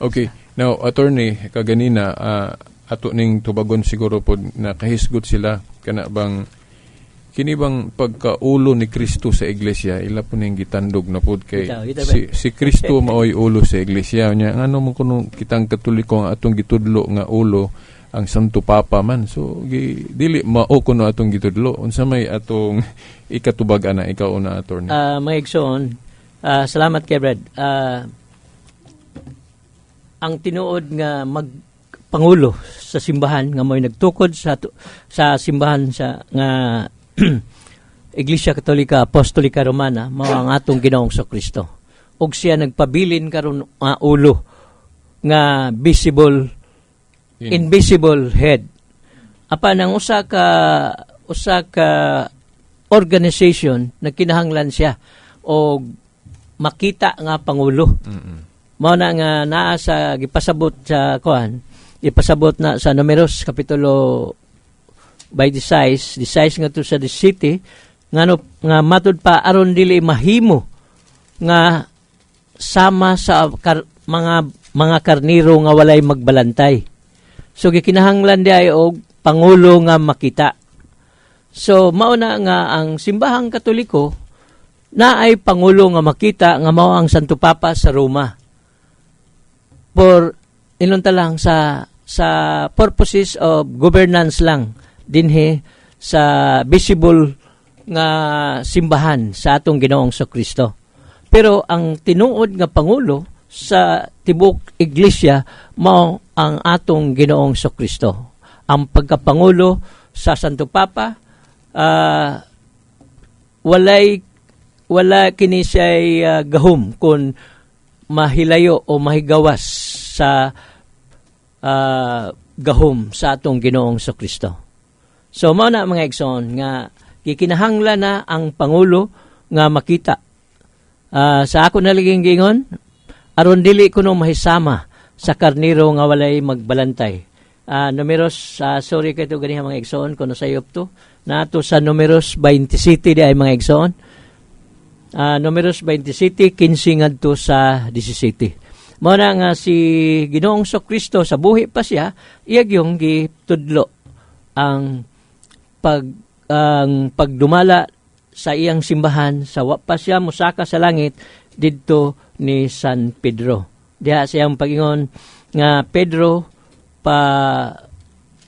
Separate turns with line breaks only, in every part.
Okay. Now, Attorney, kaganina, ato ning tubagon siguro po na kahisgot sila kana bang kini bang pagkaulo ni Kristo sa iglesia, ila po ning gitandog na pud kay
Bitaw, bitaw.
si Kristo maoy ulo sa iglesia nya. Ngano mo kuno kitang Katoliko ang atong gitudlo nga ulo ang Santo Papa man? So dili mao kuno atong gitudlo. Unsa may atong ikatubag ana, ikaw una, Attorney?
Mga igsoon, salamat kay Brad. Ang tinuod nga magpangulo sa simbahan nga mo'y nagtukod sa simbahan sa nga Iglesia Katolika Apostolika Romana mao ang atong Ginoong Kristo. Ug siya nagpabilin karon nga ulo nga visible, invisible head. Apan ang usa ka organization, nagkinahanglan siya og makita nga pangulo. Mao na nga naa sa gipasabot sa kuan, ipasabot na sa Numeros kapitulo 26, 16 ngadto sa 17, ngano nga matud pa aron dili mahimo nga sama sa mga karniro nga walay magbalantay. So gikinahanglan di ay og pangulo nga makita. So mao na nga ang Simbahang Katoliko na ay pangulo nga makita nga mao ang Santo Papa sa Roma. For inunta lang sa purposes of governance lang dinhi sa visible nga simbahan sa atong Ginoong Kristo. Pero ang tinuod nga pangulo sa tibok iglesia mao ang atong Ginoong Kristo. Ang pagkapangulo sa Santo Papa, wala kini siya'y gahom kung mahilayo o mahigawas sa gahom sa atong Ginoong Kristo. So mao na, mga igsoon, nga gikinahanglan na ang pangulo nga makita. Sa ako naliging gingon aron dili kuno mahisama sa karniro nga walay magbalantay. Numeros, sorry kay to ganiha, mga igsoon, kuno sayop to. Nato sa Numeros 27 di ay, mga igsoon. Numeros 27, 15 ngadto sa 17. Mao na nga si Ginoong Kristo sa buhi pa siya, iya gyung gitudlo ang pagdumala sa iyang simbahan sa wa pa siya mosaka sa langit didto ni San Pedro. Diha siyang pagingon nga, "Pedro,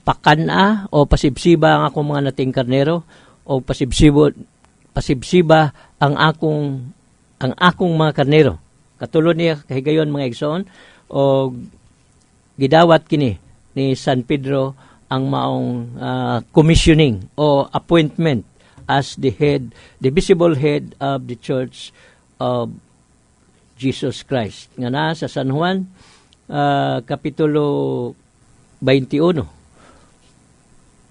pakana o pasibsiba ang akong mga nating karnero o pasibsiba ang akong mga karnero." Katulod niya kahigayon, mga igsoon, o gidawat kini ni San Pedro ang maong commissioning o appointment as the head, the visible head of the Church of Jesus Christ. Nga naa sa San Juan, Kapitulo 21,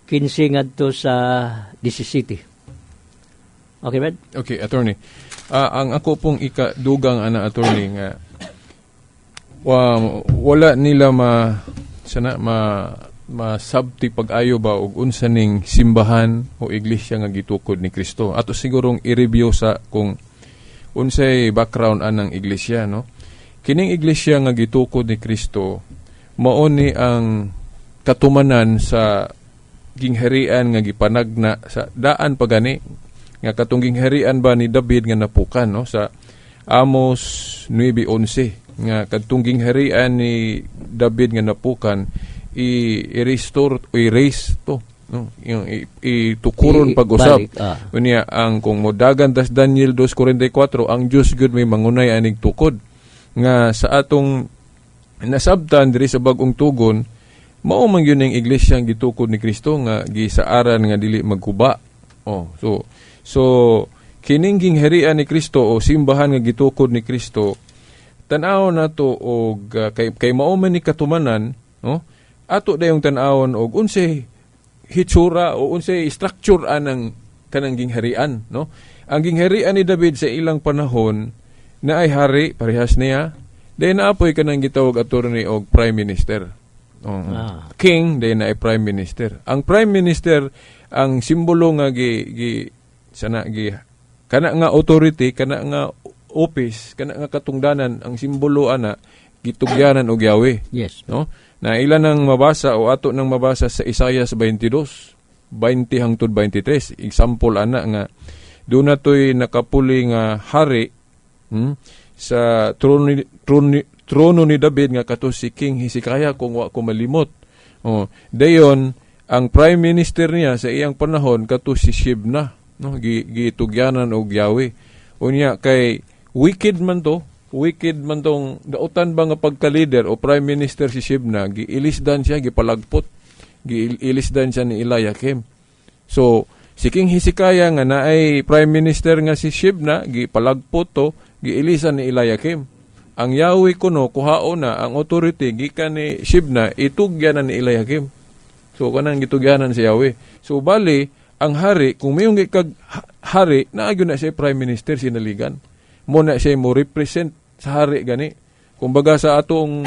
15 ngadto sa 17. Okay, Brad?
Okay, Attorney. Ang ako pong ikadugang ana, Attorney, nga wala nila ma sana ma masabti pag-ayo ba og unsa ning simbahan o iglesia nga gitukod ni Kristo. Ato sigurong i-review sa kung unsay background anang iglesia, no? Kining iglesia nga gitukod ni Kristo mao ni ang katumanan sa gingharian nga gipanagna sa daan pa gani, nga katong gingharian ba ni David nga napukan, no, sa Amos 9:11, nga kadtong gingharian ni David nga napukan, i-restore o i-raise to, no, yung itukuron pag-usab.
Balik, ah.
Unya ang kung modagan tas Daniel 2:44, ang Dios gyud may mangunay anig tukod nga sa atong nasabtan diri sa Bag-ong Tugon, mao man gyud ning iglesia ang gitukod ni Kristo nga gisaaran nga dili magkuba. Oh, so kining gingharian ni Kristo o simbahan nga gitukod ni Kristo, tan-awon nato og kay mao man ni katumanan, no? Ato dayong tan-awon og unsay hitsura o unsay structure anang kanang gingharian, no? Ang gingharian ni David sa ilang panahon na ay hari parehas niya, dayon naapoy kanang gitawag, Attorney, og prime minister. Oo. King, dayon na ay prime minister. Ang prime minister ang simbolo nga gi, gi sana gi kana nga authority, kana nga office, kana nga katungdanan, ang simbolo ana Gitugyanan og Yahweh. No? Na ilan ang mabasa o ato nang mabasa sa Isaiah 22, 20 hangtod 23. Example ana nga doon na to'y nakapuli nga hari sa trono ni David nga kato si King Hezekiah, kung wa ko malimot. Oh, dayon ang prime minister niya sa iyang panahon kato si Shebna, no, gitugyanan og Yahweh. Unya kay wicked man to, wicked man tong dautan ba nga pagka-leader o prime minister si Shebna, giilisdan siya, gipalagpot. Giilisdan siya ni Eliakim. So, si King Hezekiah nga naay prime minister nga si Shebna, gipalagpot to, giilisan ni Eliakim. Ang Yahweh kuno kuhaon na ang authority gikan ni Shebna, itugyan na ni Eliakim. So kanang gitugyanan si Yahweh. So bali ang hari, kung may kag hari, naa gyud na siya prime minister sinaligan. Mo na siya mo represent sa hari gani. Kumbaga sa atong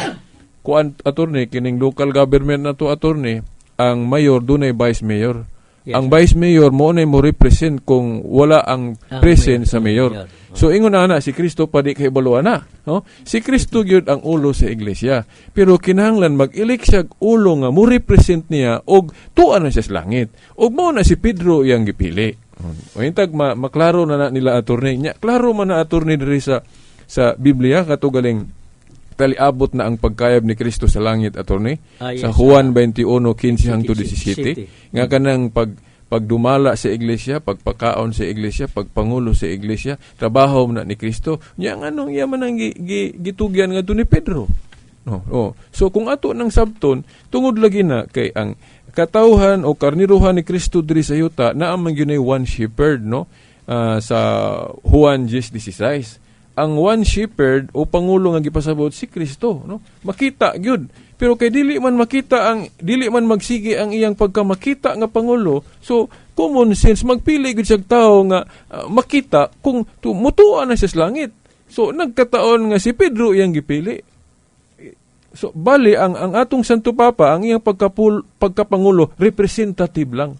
kuan, attorney, kining local government na to, attorney, ang mayor dunay vice mayor. Ang vice mayor mo na mo represent kung wala ang
Ang
presence sa
mayor.
mayor. So ingon na si Kristo pa di kay na, no? Si Kristo gyud ang ulo sa iglesia. Pero kinahanglan mag-elect siya og ulo nga mo represent niya og tuan na siya sa langit. Og mao na si Pedro iyang gipili. O intag maklaro na nila, attorney. Nya klaro man na, attorney, diri sa Biblia kato galing taliabot na ang pagkayab ni Kristo sa langit, attorney.
Ah, yes.
Sa Juan 21:15 hangtod
17.
17 nga kanang pagdumala sa iglesia, pagpakaon sa iglesia, pagpangulo sa iglesia, trabaho na ni Kristo. Nya nganong iya man ang gitugyan ngadto ni Pedro? No. Oh. So kung ato nang sabton, tungod lagi na kay ang katawhan o karniruhan ni Kristo diri sa yuta naa man gyud one shepherd, no? Ah, sa Juan 10:16. Ang one shepherd o pangulo nga gipasabot si Kristo, no? Makita gyud. Pero kay dili man makita ang dili man magsige ang iyang pagkamakita nga pangulo, so common sense magpili gyud siya tao nga makita kung mutuan na siya sa langit. So nagkataon nga si Pedro iyang gipili. So bali ang atong Santo Papa, ang iyang pagkapangulo representative lang.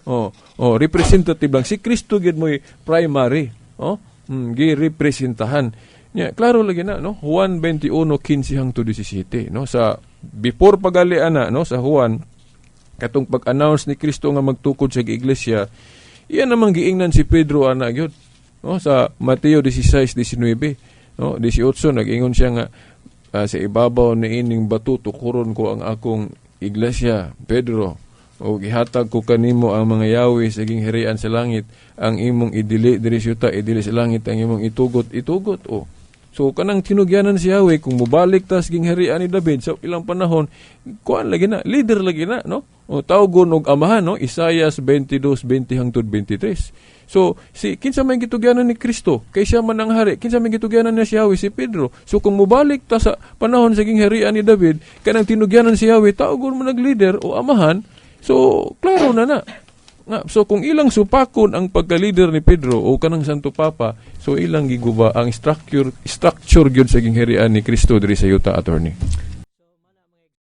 Oh, representative lang si Kristo gyud mo'y primary, oh. Gi-representahan. Nya, klaro lagi na, no? Juan 21:15 hangtod 17, no? Sa before pagali ana, no, sa Juan katong pag-announce ni Kristo nga magtukod sa iglesia, iya namang giingnan si Pedro ana gyud. No, sa Mateo 16:19, no, 18 nag-ingon siya nga sa ibabaw ni ining bato tukuron ko ang akong iglesia, Pedro. O gihatag ko kanimo ang mga yawi sa gingharian sa langit, ang imong idili diri sa yuta, idili sa langit, ang imong itugot, itugot. O. So kanang tinugyanan si Yahweh kung mobalik ta sa gingharian ni David sa ilang panahon, kuan lagi na, leader lagi na, no? O tawgon og amahan, no? Isaias 22:20 hangtod 23. So si kinsa may gitugyanan ni Kristo? Kay siya man ang hari. Kinsa may gitugyanan niya si Yahweh? Si Pedro. So kung mobalik ta sa panahon sa gingharian ni David, kanang tinugyanan si Yahweh, tawgon mo nag leader o amahan. So klaro na na. Nga, so kung ilang supakon ang pagka-leader ni Pedro o kanang Santo Papa, so ilang giguba ang structure gyud sa gingharian ni Kristo diri sa yuta, attorney.